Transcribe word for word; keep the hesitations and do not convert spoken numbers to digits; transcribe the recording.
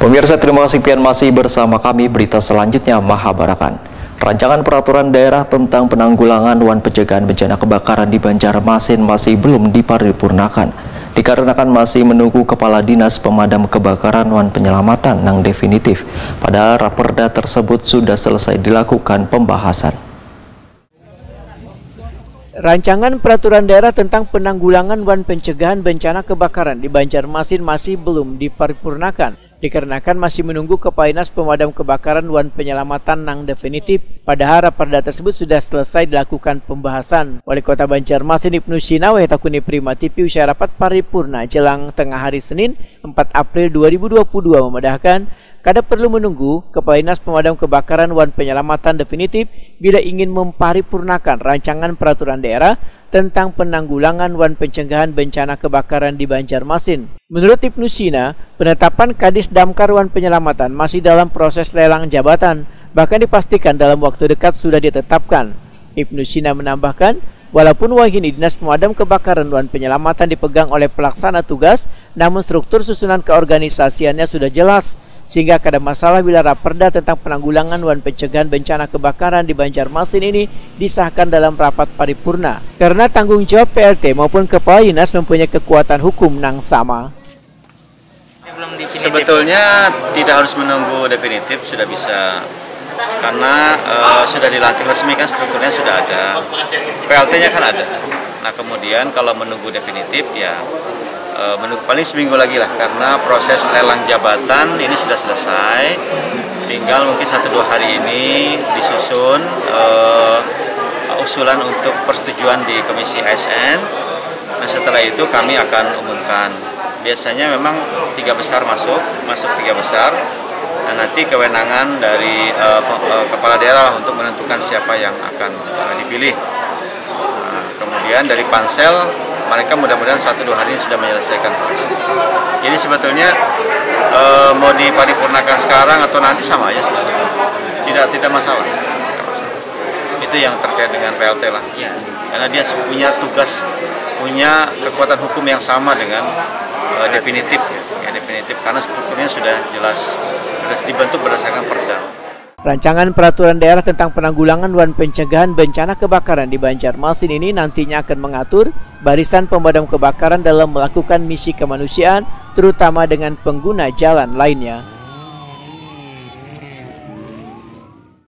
Pemirsa, terima kasih pian masih bersama kami. Berita selanjutnya, Mahabarakan. Rancangan peraturan daerah tentang penanggulangan wan pencegahan bencana kebakaran di Banjarmasin masih belum diparipurnakan, dikarenakan masih menunggu Kepala Dinas Pemadam Kebakaran wan Penyelamatan nang definitif. Padahal raperda tersebut sudah selesai dilakukan pembahasan. Rancangan peraturan daerah tentang penanggulangan wan pencegahan bencana kebakaran di Banjarmasin masih belum diparipurnakan, dikarenakan masih menunggu Kepala Dinas Pemadam Kebakaran wan Penyelamatan nang definitif. Padahal raperda tersebut sudah selesai dilakukan pembahasan. Wali Kota Banjarmasin Ibnu Sina, wahai takuni Prima T V, usai rapat paripurna jelang tengah hari Senin, empat April dua ribu dua puluh dua, memadahkan kada perlu menunggu Kepala Dinas Pemadam Kebakaran wan Penyelamatan definitif bila ingin memparipurnakan rancangan peraturan daerah tentang penanggulangan wan pencegahan bencana kebakaran di Banjarmasin. Menurut Ibnu Sina, penetapan Kadis Damkar wan Penyelamatan masih dalam proses lelang jabatan, bahkan dipastikan dalam waktu dekat sudah ditetapkan. Ibnu Sina menambahkan, walaupun wahini Dinas Pemadam Kebakaran wan Penyelamatan dipegang oleh pelaksana tugas, namun struktur susunan keorganisasiannya sudah jelas, sehingga kada masalah bila raperda tentang penanggulangan wan pencegahan bencana kebakaran di Banjarmasin ini disahkan dalam rapat paripurna. Karena tanggung jawab P L T maupun kepala dinas mempunyai kekuatan hukum nang sama. Sebetulnya tidak harus menunggu definitif, sudah bisa, karena eh, sudah dilantik resmi kan, strukturnya sudah ada, P L T-nya kan ada. Nah, kemudian kalau menunggu definitif, ya eh, menunggu paling seminggu lagi lah, karena proses lelang jabatan ini sudah selesai. Tinggal mungkin satu dua hari ini disusun eh, usulan untuk persetujuan di Komisi A S N. Nah, setelah itu kami akan umumkan. Biasanya memang tiga besar masuk, masuk tiga besar. Nah, nanti kewenangan dari eh, pe- eh, kepala daerah lah untuk menentukan siapa yang akan eh, dipilih. Nah, kemudian dari pansel, mereka mudah-mudahan satu dua hari ini sudah menyelesaikan tugas. Jadi sebetulnya eh, mau diparipurnakan sekarang atau nanti sama aja sebetulnya. Tidak tidak masalah. Itu yang terkait dengan P L T lah. Karena dia punya tugas, punya kekuatan hukum yang sama dengan eh, definitif, ya, definitif, karena strukturnya sudah jelas, sudah dibentuk berdasarkan perda. Rancangan peraturan daerah tentang penanggulangan wan pencegahan bencana kebakaran di Banjarmasin ini nantinya akan mengatur barisan pemadam kebakaran dalam melakukan misi kemanusiaan, terutama dengan pengguna jalan lainnya.